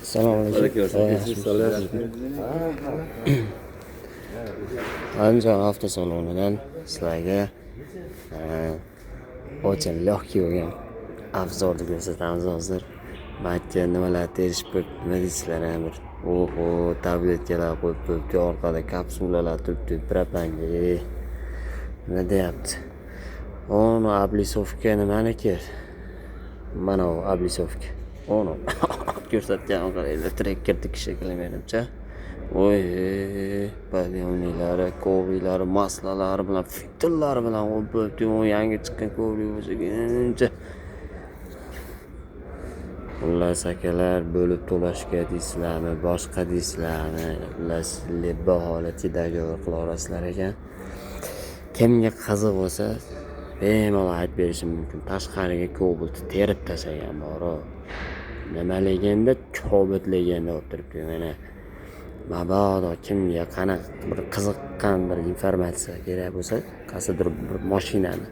Assalomu alaykum. Andijon avtosalonidan sizlarga очень легкий bo'lgan обзор ni ko'rsatamiz hozir. Maytga nimalar terishib qo'yibdi, nima deysizlar bir. Oho, tabletkalar qo'yib qo'yibdi, orqada kapsulalar turibdi, propanga. Nima deyapti? Ono облицовка nimaniki? Mana u облицовка. Ono ko'rsatgan qaranglar, trekkerdiki shekilli menimcha. Voy, подъёмник lari, коврик lari, масла lari bilan, fitillari bilan qo'yib qo'yibdi. Yangi chiqqan коврик bo'lsa uncha. Xullas, akalar, bo'lib to'lashga deysizlarmi, boshqa deysizlarmi, xullas, любой holatga договор qila olasizlar ekan. Kimga qiziq bo'lsa, bemalol aytib berishim mumkin. Tashqariga Cobalt terib tashlagan bor. Nimaligini Cobaltligini bo'lib turibdi mana. Mabodo kimga qanaqa bir qiziqqan bir informatsiya kerak bo'lsa, qaysidir bir mashinani,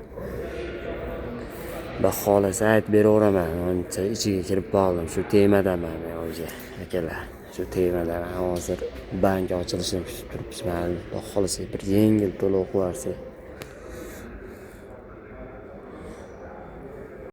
xudo xohlasa, aytib beraveraman. Uncha ichiga kirib qoldim, shu temadaman men o'zi, akalar, shu temadaman hozir. Bank ochilishini kutib turibmiz. Mana, xudo xohlasa, bir yengil to'lov qilib yuborsak.